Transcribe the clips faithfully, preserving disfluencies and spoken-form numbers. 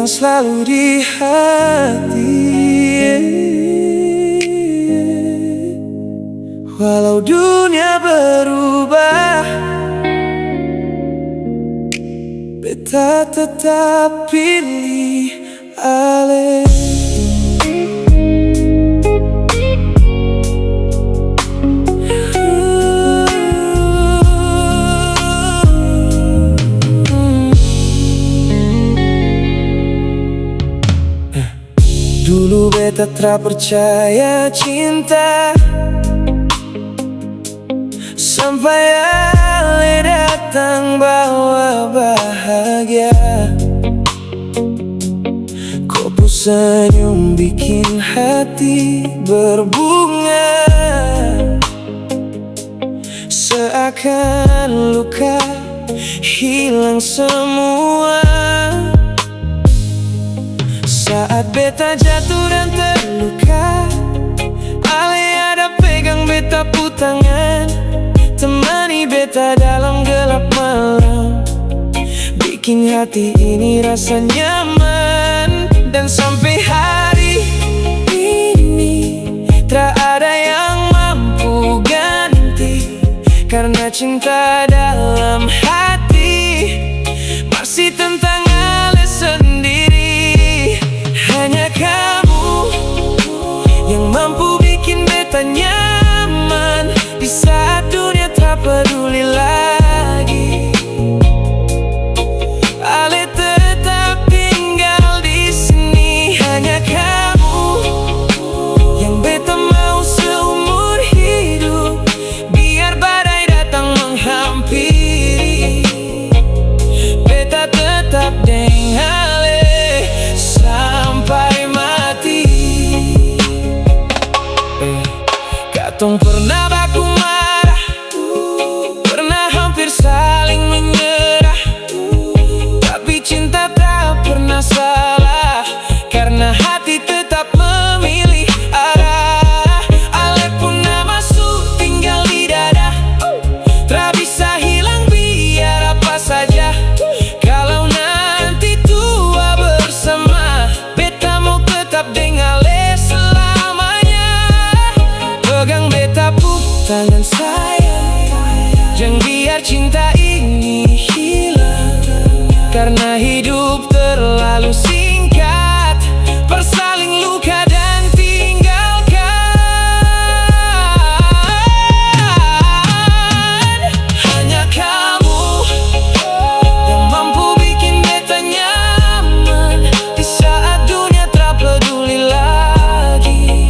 yang selalu di hati. Walau dunia berubah, beta tetap pilih Ale. Dulu beta tra percaya cinta, sampai Ale datang bawa bahagia. Ko pu senyum bikin hati berbunga, seakan luka hilang semua. Saat beta jatuh dan terluka, Ale ada pegang beta pu tangan, temani beta dalam gelap malam, bikin hati ini rasa nyaman. Dan sampe hari ini, tra ada yang mampu ganti, karna cinta dalam hati masih tentang Ale sendiri. Hanya kamu yang mampu bikin beta nyaman di saat dunia tak peduli lagi. Ale tetap tinggal di sini. Hanya kamu yang beta mau seumur hidup. Biar badai datang menghampiri, beta tetap deng Ale sampai mati. Eh, katong pernah baku marah, pernah hampir saling menyerah, tapi cinta tak pernah salah. Karna hati tetap memilih arah. Ale pung nama su tinggal di dada, tra bisa hilang biar apa saja. Kalau nanti tua bersama, beta mau tetap deng Ale selamanya. Pegang beta pu tangan sayang, jang biar cinta ini hilang. Karna hidup terlalu singkat, bersaling luka dan tinggalkan. Hanya kamu yang mampu bikin beta nyaman di saat dunia tra peduli lagi.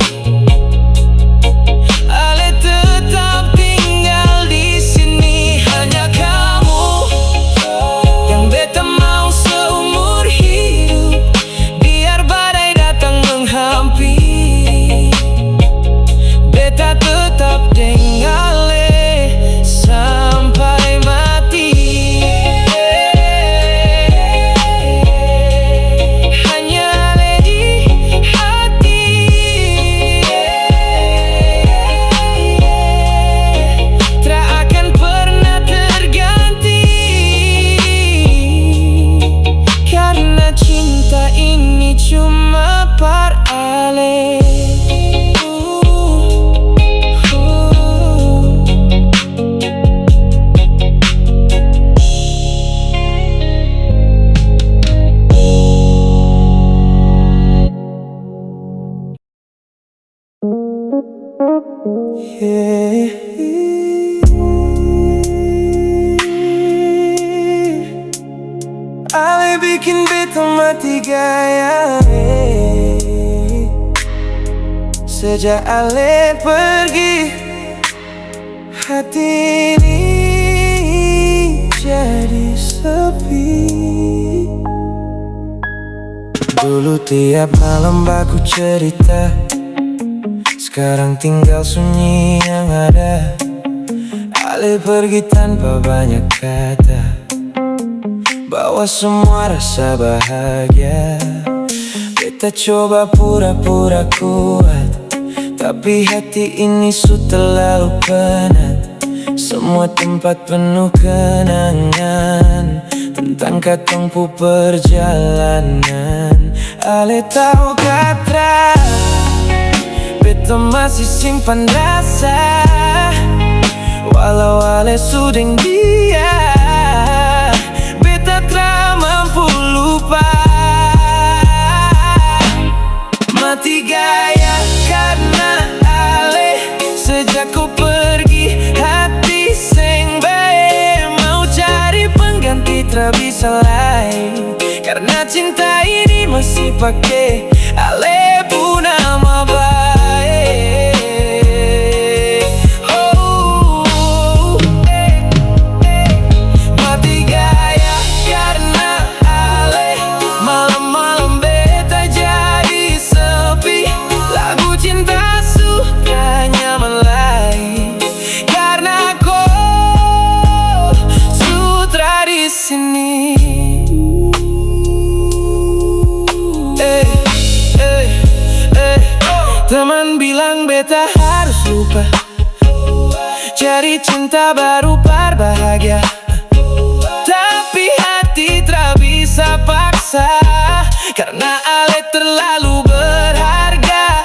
Ale tetap tinggal di sini. Hanya kamu yang beta mau seumur hidup. Biar badai datang menghampiri, beta tetap deng Ale sampai mati. Hanya Ale di hati, tra akan pernah terganti. Karna cinta ini cuma par Ale. Ale bikin beta mati gaya, eh. Sejak Ale pergi, hati ini jadi sepi. Dulu tiap malam baku cerita, skarang tinggal sunyi yang ada. Ale pergi tanpa banyak kata, bawa semua rasa bahagia. Beta coba pura-pura kuat, tapi hati ini su terlalu penat. Semua tempat penuh kenangan, dan Tentang katong pu perjalanan, ale tau ka tra, beta masih simpan rasa. Walau ale su deng dia, beta tra mampu lupa. Mati gaya karna ale. Sejak ko pergi, hati seng bae. Mau cari pengganti, tra bisa lai. Karna cinta ini masih pake ale pung nama bae. Oh, eh, eh. Mati gaya karna ale. Malam-malam beta jadi sepi. Lagu cinta su tra nyaman lai. Karna ko su tra di sini. Eh, eh, eh. Teman bilang beta harus lupa, cari cinta baru par bahagia. Tapi hati tra bisa paksa, karna ale terlalu berharga.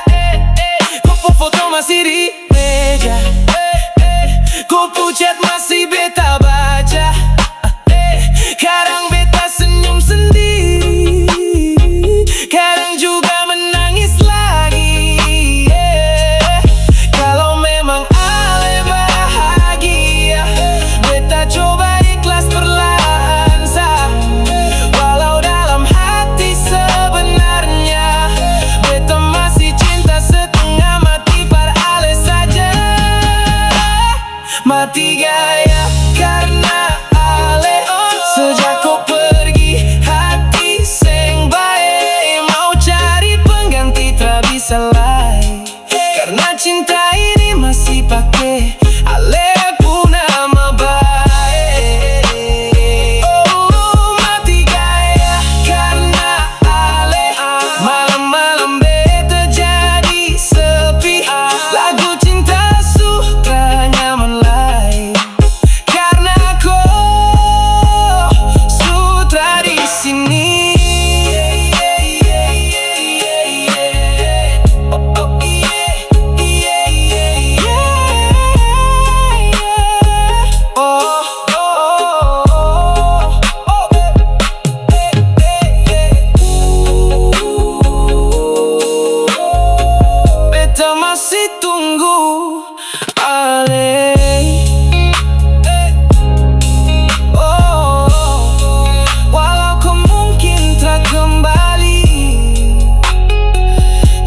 Ko pu foto masih di meja, ko pu chat masih beta baca. Kadang beta senyum sendiri, kadang juga menangis lagi, yeah. Kalo memang ale bahagia, beta coba ikhlas perlahan sa. Walau dalam hati sebenarnya beta masih cinta setengah mati par ale saja. Mati gaya karna ale. Sejak ko pergi, hati seng bae. Mau cari pengganti, tra bisa lai. Karna cinta ini masih pake ale pung nama bae. Oh, mati gaya karna ale. Malam-malam beta jadi sepi. Lagu cinta su tra nyaman lai. Karna ko su tra di sini. Beta masih tunggu ale. Oh, walau ko mungkin tra kembali,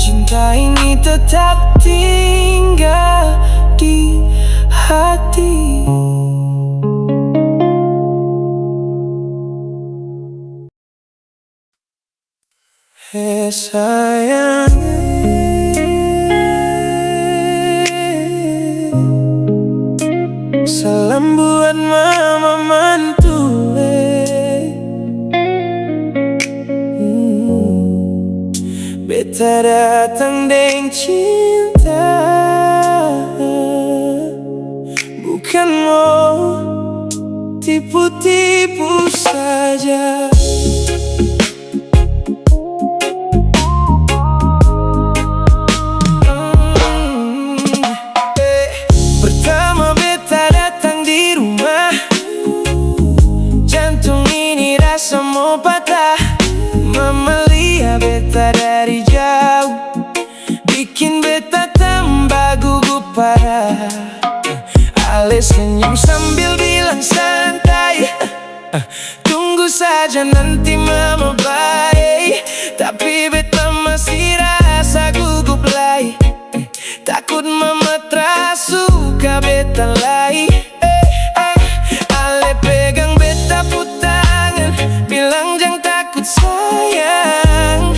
cinta ini tetap tinggal di hati. He sayang e, salam buat mama mantu e. Hmm. Beta datang deng cinta, bukan mo tipu-tipu saja. Hmm, eh, pertama beta datang di rumah, jantung ini rasa mo patah. Mama lia beta dari jauh, bikin beta tamba gugup parah. Ale senyum sambil bilang, "Santai, tunggu saja, nanti mama bae." Tapi beta masih rasa gugup lai, takut mama tra suka beta lai. Eh, eh, ale pegang beta pu tangan, bilang, "Jang takut sayang,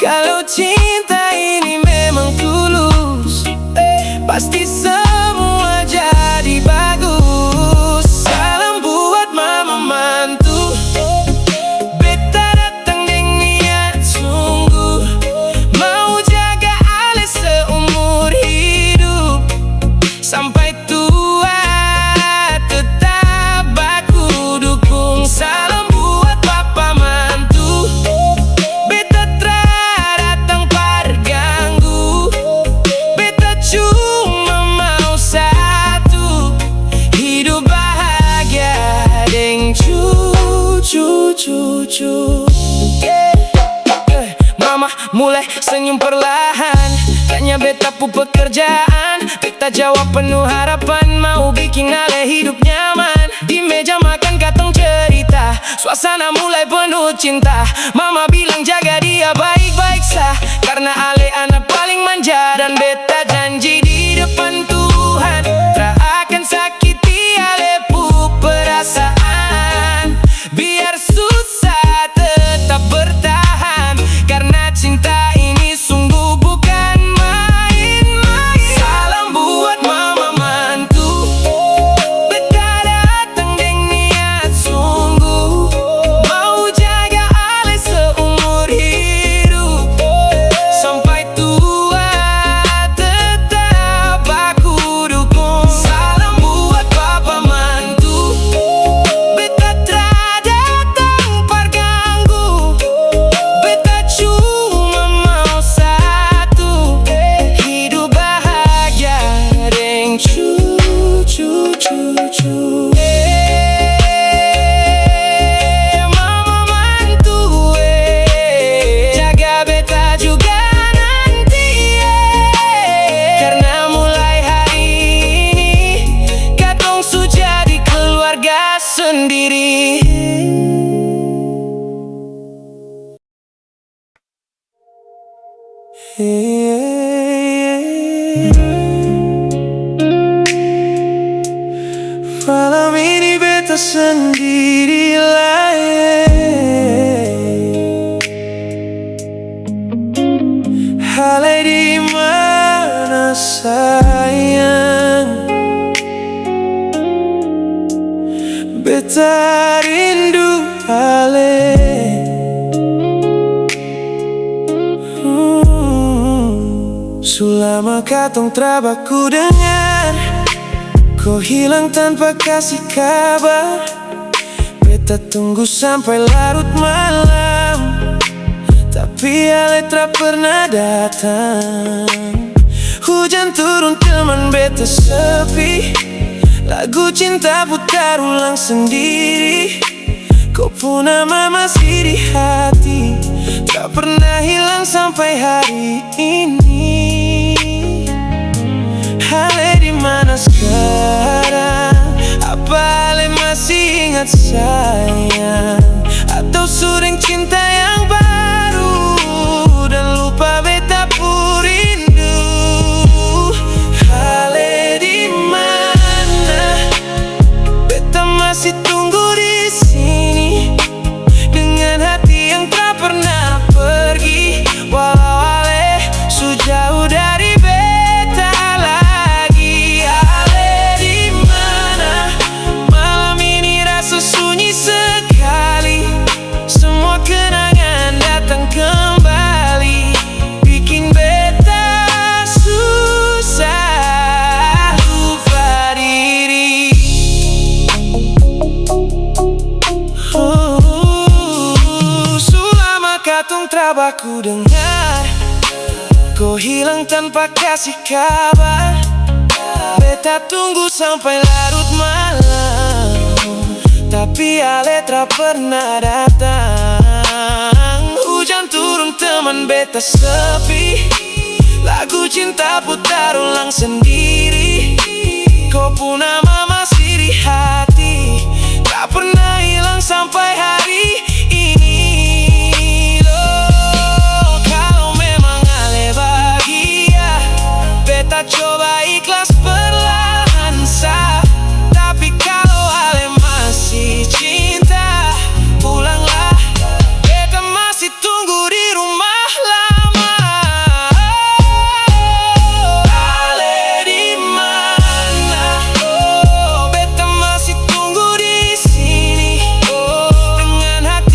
kalo cinta ini memang tulus, eh, pasti samua jadi bagus." Salam buat mama mantu, bet cucu. Eh, mama mulai senyum perlahan, tanya beta pu pekerjaan. Beta jawab penuh harapan, mau biking ale hidup nyaman. Di meja makan katong cerita, suasana mulai penuh cinta. Mama bilang jaga dia baik-baik sa, karna ale anak paling manja. Dan beta janji di depan Tuhan, tra akan sakiti ale pu perasaan. Biar susah tetap bertahan, karna cinta ini sungguh bukan main-main. Salam buat mama mantu, beta datang deng niat sungguh, mau jaga ale seumur hidup, sampai tua tetap baku dukung. Salam buat papa mantu, beta tra datang par ganggu, beta cuma mau satu, hidup bahagia deng cucu. Cucu. Eh, mama mantu, eh, jaga beta juga nanti, eh, karna mulai hari ini katong su jadi keluarga sendiri. Malam ini beta sendiri lai. Ale di mana sayang? Beta rindu ale. Hmm, su lama katong tra baku dengar, ko hilang tanpa kasi kabar. Beta tunggu sampai larut malam, tapi ale tra pernah datang. Hujan turun teman beta sepi, lagu cinta putar ulang sendiri. Ko pung nama masih di hati, tak pernah hilang sampai hari ini. Ale di mana skarang? Apa ale masih ingat sayang? Atau su deng cinta yang baru dan lupa beta pung rindu? Ale di mana? Beta masih tunggu di sini dengan hati yang tak pernah pergi. Walau ale su jauh dari beta lagi, ale di mana? Malam ini rasa sunyi sekali. Semua kenangan datang kembali, bikin beta susah lupa diri. Oh, su lama katong tra baku dengar, ko hilang tanpa kasi kabar. Beta tunggu sampai larut malam, tapi ale tra pernah datang. Hujan turun teman beta sepi, lagu cinta putar ulang sendiri. Ko pung nama masih di hati, tak pernah hilang sampai hari ini. Loh, kalo memang ale bahagia, beta coba ikhlas perlahan sa. Tapi kalo ale masih cinta, pulanglah, beta masih tunggu di rumah lama. Ale di mana? Oh, beta masih tunggu di sini. Oh, dengan hati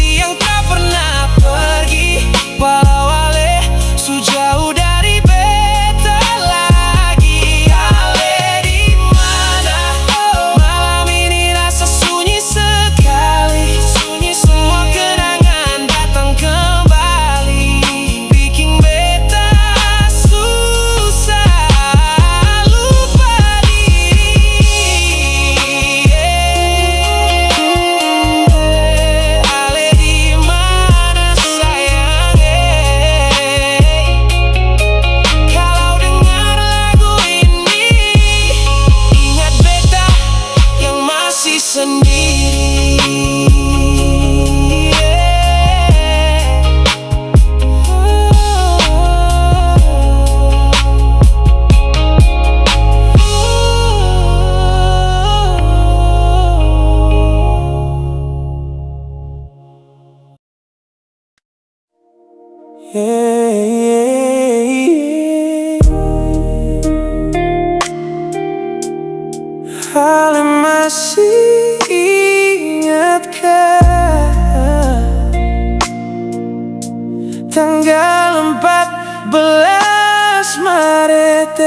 Masih ingatkah tanggal empat belas Maret,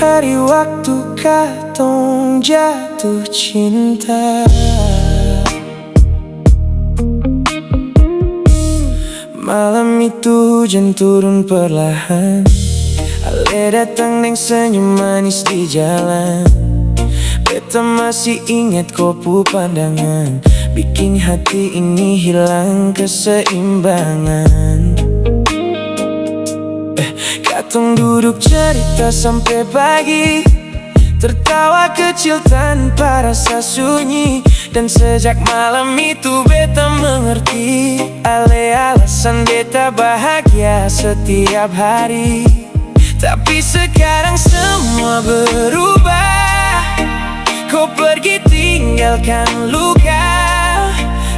hari waktu katong jatuh cinta? Malam itu hujan turun perlahan, ale datang deng senyum manis di jalan. Beta masih ingat ko pu pandangan, biking hati ini hilang keseimbangan. Eh, katong duduk cerita sampe pagi, tertawa kecil tanpa rasa sunyi. Dan sejak malam itu beta mengerti, ale alasan beta bahagia setiap hari. Tapi sekarang semua berubah, ko pergi tinggalkan luka.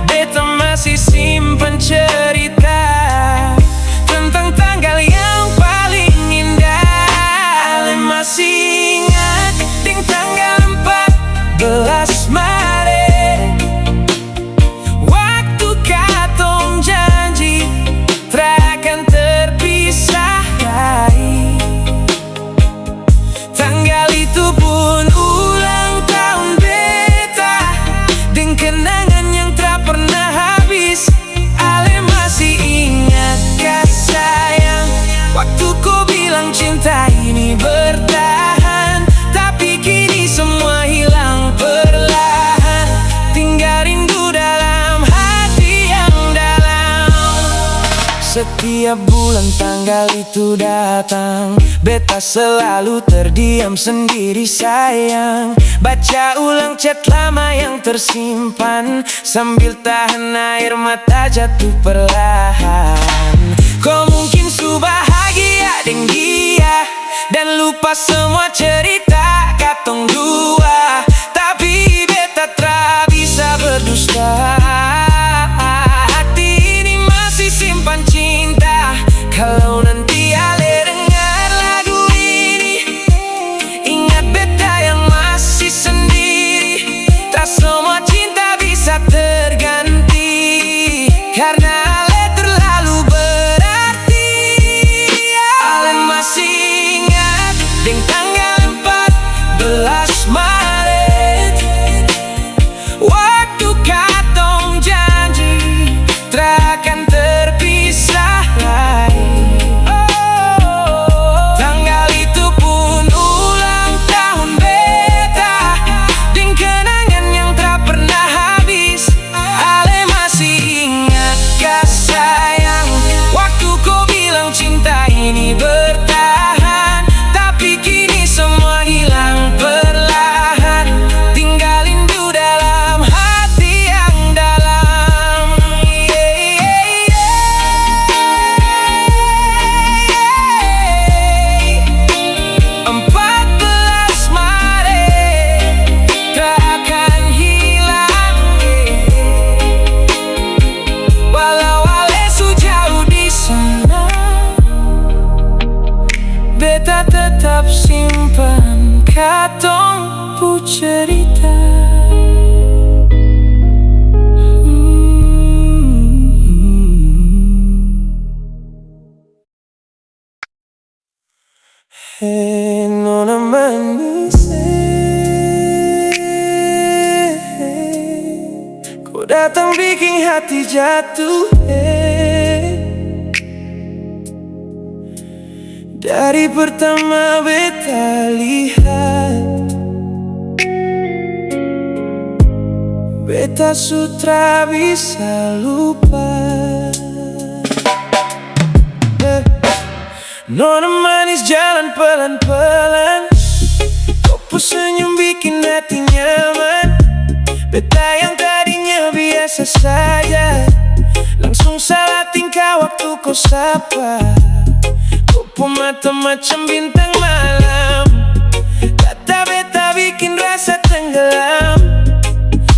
Beta masih simpan cerita tentang tanggal yang paling indah. Ale masih ingat deng tanggal empat belas Maret, waktu katong janji tra akan terpisah lai. Tanggal itu pun ulang tahun beta, deng kenangan yang tra pernah habis. Ale masih ingat ka sayang, waktu ko bilang cinta ini bertahan? Tapi kini semua hilang perlahan, tinggal rindu dalam hati yang dalam. Setiap bulan tanggal itu datang, beta selalu terdiam sendiri sayang, baca ulang chat lama yang tersimpan, sambil tahan air mata jatuh perlahan. Ko mungkin su bahagia deng dia dan lupa semua cerita katong dua, tapi beta tra bisa berdusta. Hati ini masih simpan cinta. Kalau nanti ale dengar lagu ini, ingat beta yang masih sendiri. Tak semua cinta bisa terganti, karena ale terlalu berarti. Ale masih ingat deng tanggal empat belas Maret, waktu katong janji tra akan terpisah lai. Oh, tanggal itu pun ulang tahun beta, deng kenangan yang tra pernah habis. Ale masih ingat ka sayang, waktu ko bilang cinta ini bertahan? Tapi kini semua hilang perlahan, tinggal rindu dalam hati yang dalam. Yeah, yeah, yeah. Empat belas Maret tak akan hilang, walau ale su jauh di sana, beta tetap simpan katong pu cerita. Hmm. He nona manis, he, ko datang biking hati jatuh, he. Dari pertama beta lihat, beta su tra bisa lupa. Eh. Nona manis jalan pelan-pelan, ko pu senyum bikin hati nyaman. Beta yang tadinya biasa saja, langsung salah tingkah waktu ko sapa. Ko pu mata macam bintang malam, kata beta bikin rasa tenggelam.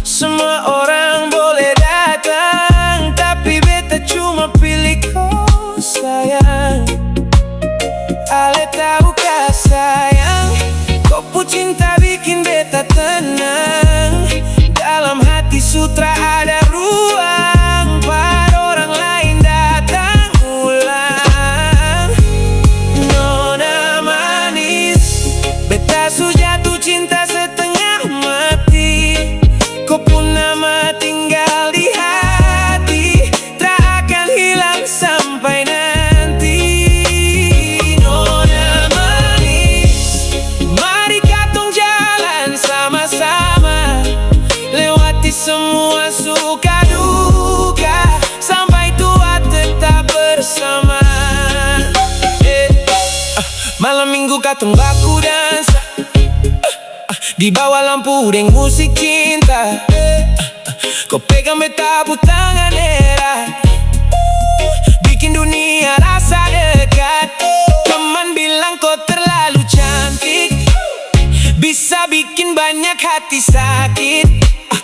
Semua orang boleh datang, tapi beta cuma pilih ko sayang. Ale tau ka sayang, Katong baku dansa, eh, ah, di bawah lampu deng musik cinta, eh, ah, ah. Ko pegang beta pung tangan erat, uh, biking dunia rasa dekat. Teman bilang ko terlalu cantik, uh, bisa biking banyak hati sakit, ah,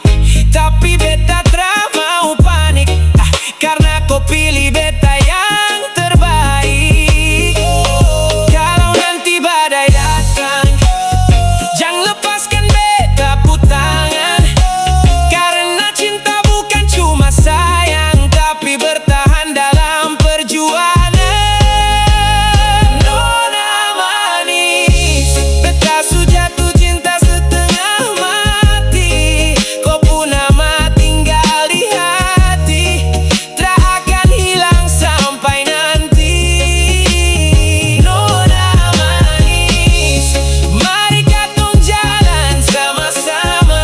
tapi beta tra mau panik, ah, karna ko pilih beta yang terbaik. Kalau nanti badai datang, jang lepaskan beta pu tangan, karna cinta bukan cuma sayang, tapi bertahan dalam perjuangan. Nona manis, beta su jatuh cinta setengah mati. Ko pung nama tinggal di hati, tra akan hilang sampai nanti. Nona manis, mari katong jalan sama-sama,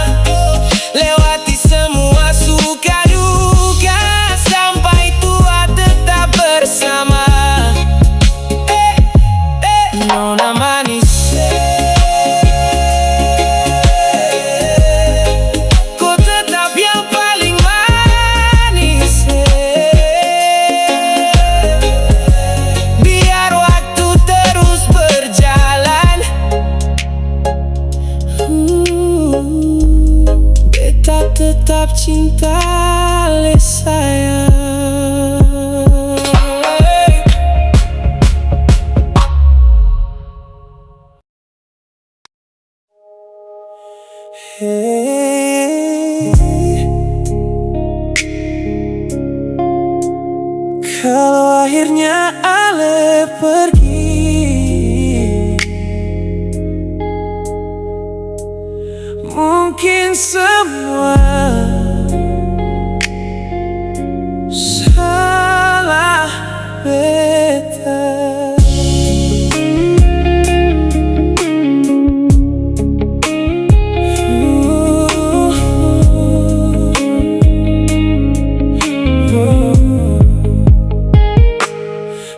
lewati semua suka duka, sampai tua tetap bersama. Eh, eh, nona manis, eh, ko tetap yang paling manis, eh. Biar waktu terus berjalan, uh, beta tetap cinta le sayang. Hei, kalo akhirnya ale pergi, mungkin semua salah beta.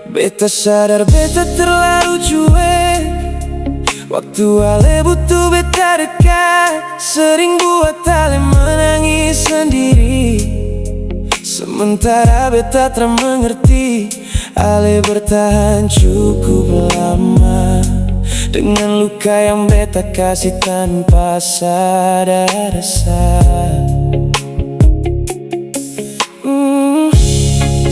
Beta sadar beta terlalu cuek. Waktu ale butuh beta dekat, sering buat ale menangis sendiri. Sementara beta tra mengerti, ale bertahan cukup lama dengan luka yang beta kasi tanpa sadar rasa. Mm,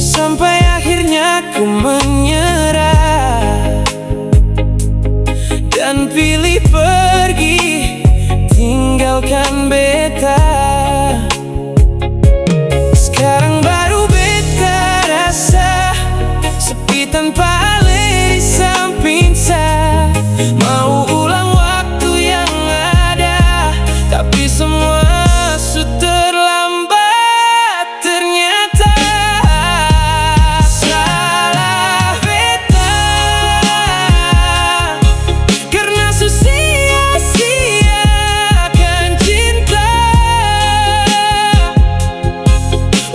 sampai akhirnya ku menyerah dan pilih pergi, tinggalkan beta. Skarang baru beta rasa sepi tanpa ale di samping sa. Mau ulang waktu yang ada, tapi semua su terlambat. Ternyata salah beta, karna su sia-siakan cinta.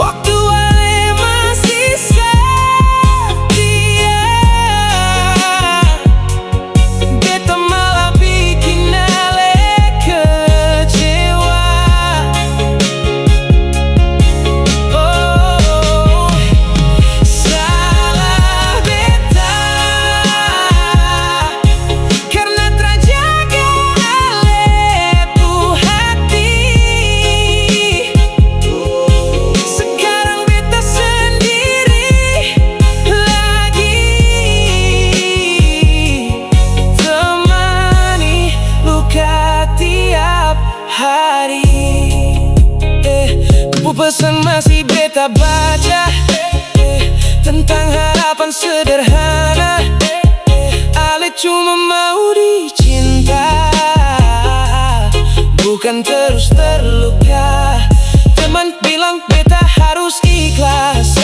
Waktu ale masih satia, beta malah bikin ale kecewa. Oh, salah beta, karna tra jaga ale pu hati. Sekarang beta sendiri lagi, temani luka tiap hari. Eh, ku pu pesan masih beta baca, eh, tentang harapan sederhana. Eh, ale cuma mau dicinta, bukan terus terluka. Teman bilang beta harus ikhlas,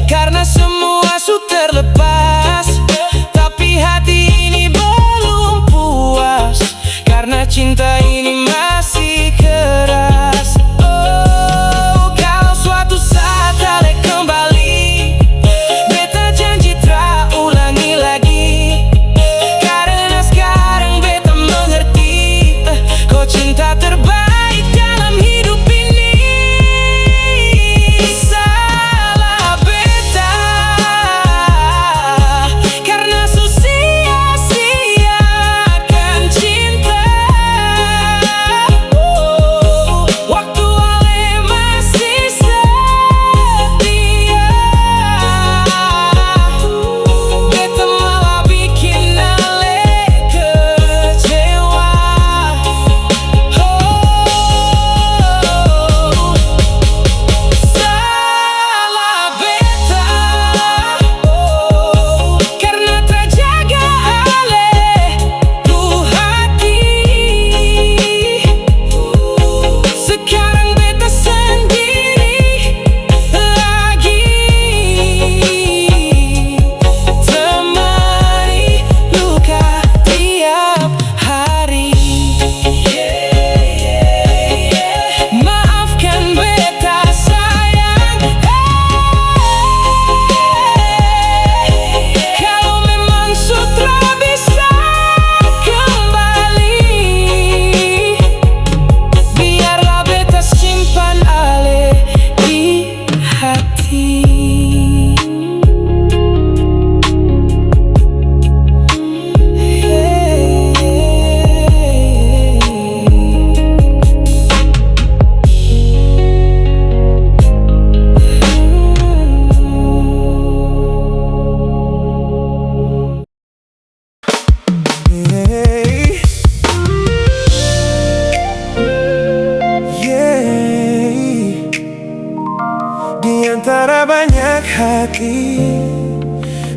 karna semua su terlepas. Tapi hati ini belum puas, karna cinta ini masih keras. Oh, kalo suatu saat ale kembali, beta janji tra ulangi lagi. Karna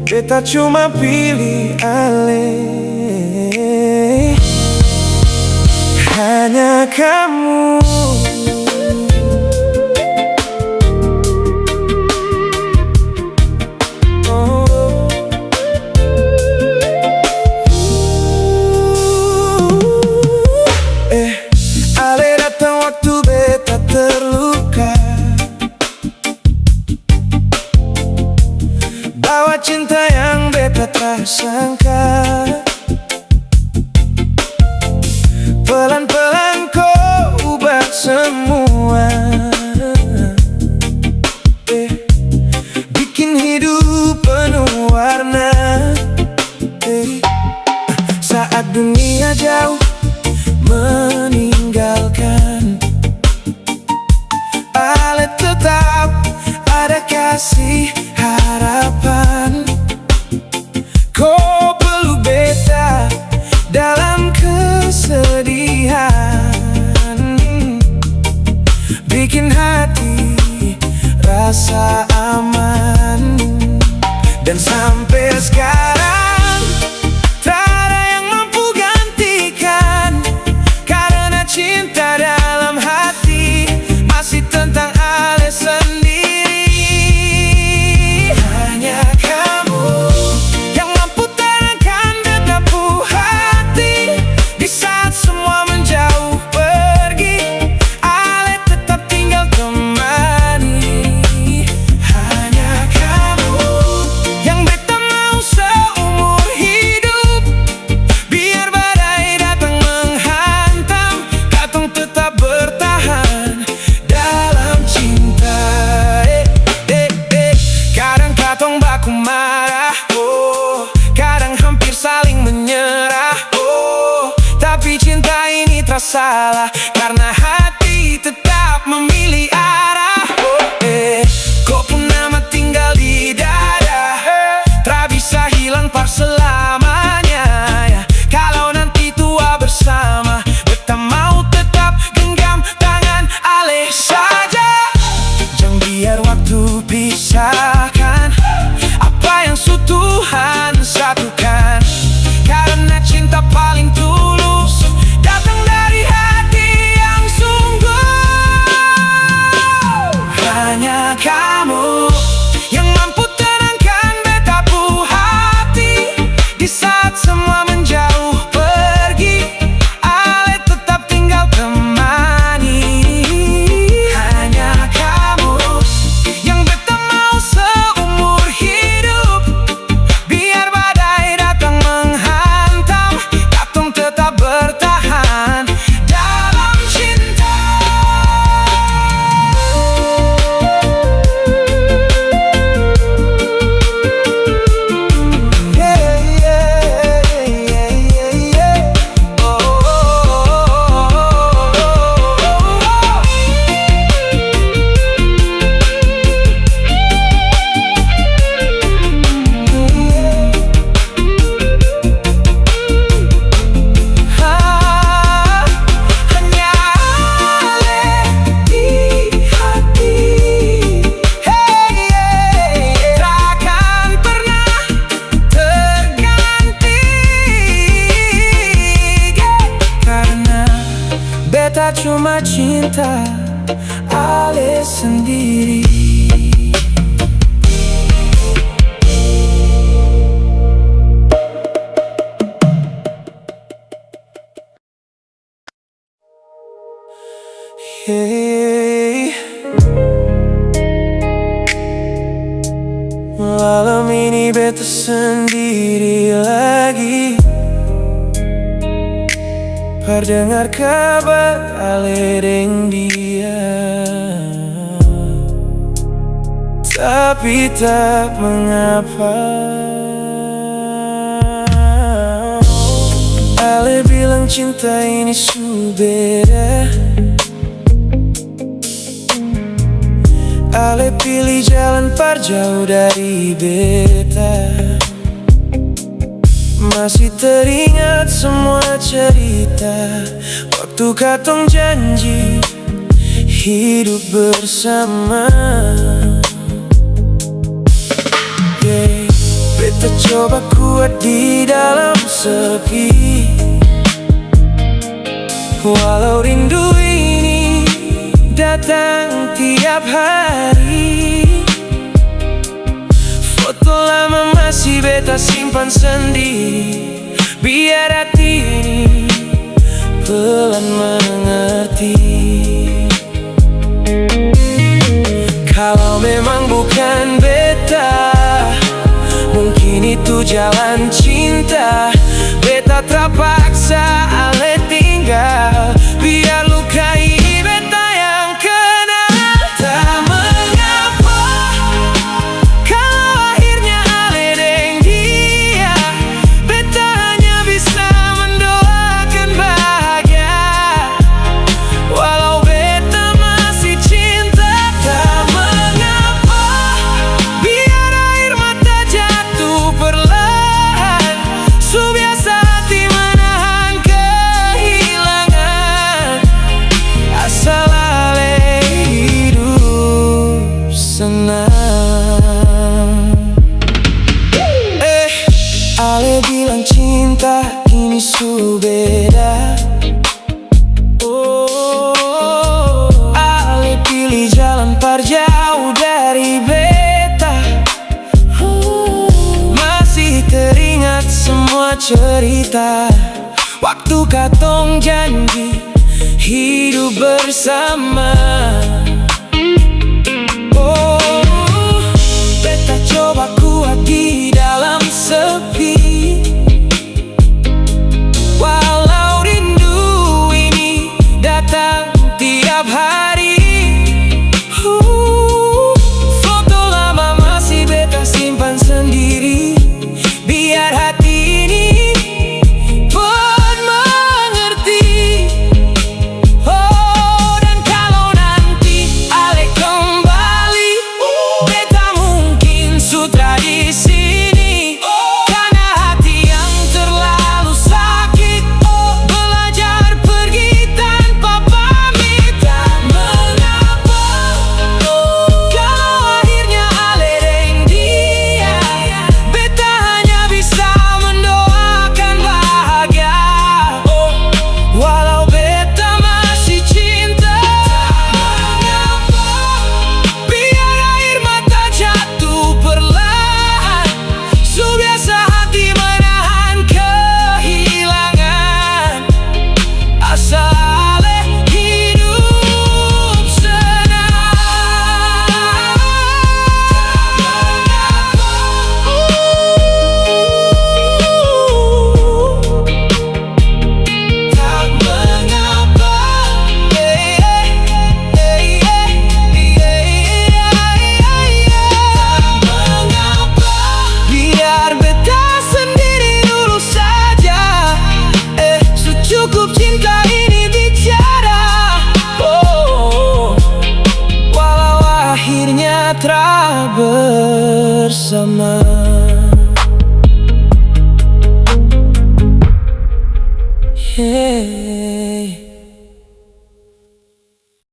Beta cuma pilih ale, hanya kamu. Oh. Eh, ale datang waktu beta terluka. Bawa cinta yang beta tak sangka. Pelan-pelan ko ubah semua. Eh, bikin hidup penuh warna. Eh, saat dunia jauh meninggalkan, ale tetap ada kasih harapan. Ko peluk beta dalam kesedihan, bikin hati rasa aman. Dan sampe skarang, tarada yang mampu gantikan, karena cinta dalam hati masih tentang ale sendiri. Hanya kamu yang mampu tenangkan beta pu hati di saat semua menjauh pergi. Ale tetap tinggal temani. Hanya kamu yang beta mau seumur hidup. Biar badai datang menghantam, katong tetap bertahan dalam cinta. Eh, eh, eh. Kadang katong baku marah, oh, kadang hampir saling menyerah, oh, tapi cinta ini tak salah, karena hati tetap memilih arah. Oh, eh, ko pung nama tinggal di dada, eh, tra bisa hilang par selamanya, ya. Kalau nanti tua bersama, beta mau tetap genggam tangan ale saja. Jang biar waktu pisahkan apa yang su Tuhan satukan, karena cinta paling tulus datang dari hati yang sungguh. Hanya kamu yang mampu tenangkan beta pu hati di saat semua menjauh pergi. Ale tetap tinggal temani. Hanya kamu yang beta mau seumur hidup. Biar badai datang menghantam, katong tetap bertahan dalam cinta. Takkan pernah terganti, karna beta cuma cinta ale sendiri. Hey. Malam ini beta sendiri lagi. Par dengar kabar ale deng dia. Tapi tak mengapa. Ale bilang cinta ini su beda. Ale pilih jalan par jauh dari beta. Masih teringat semua cerita waktu katong janji hidup bersama. Beta coba kuat di dalam sepi, walau rindu ini datang tiap hari. Foto lama masih beta simpan sendiri, biar hati ini pelan mengerti. Kalau memang bukan beta, mungkin itu jalan cinta. Beta terpaksa ale tinggal, biar luka ini beta yang kenal. Tak mengapa, kalau akhirnya ale deng dia, beta hanya bisa mendoakan bahagia. Walau beta masih cinta, tak mengapa, biar air mata jatuh perlahan. Su biasa hati menahan kehilangan, asal ale hidup senang. Eh, ale bilang cinta ini su beda. Oh, ale pilih jalan par jauh dari beta. Masih teringat semua cerita waktu katong janji hidup bersama. Oh, beta coba kuat di dalam sepi, walau rindu ini datang tiap hari. Uh, foto lama masih beta simpan sendiri, biar hati ini pun mengerti. Oh, dan kalau nanti ale kembali, beta mungkin su tra di sini. Karena hati yang terlalu sakit, oh, belajar pergi tanpa pamit. Tak mengapa, oh, kalau akhirnya ale deng dia, beta hanya bisa mendoakan bahagia. Oh, walau beta masih cinta, mengapa? Biar air mata jatuh perlahan, su biasa hati menahan kehilangan. Asal ale hidup senang. Tak mengapa, eh, eh, eh, eh, eh, eh, eh, eh. Tak mengapa, biar beta sendiri dulu saja. Eh, su cukup cinta ini bicara. Oh, walau akhirnya tra bersama. Yeah.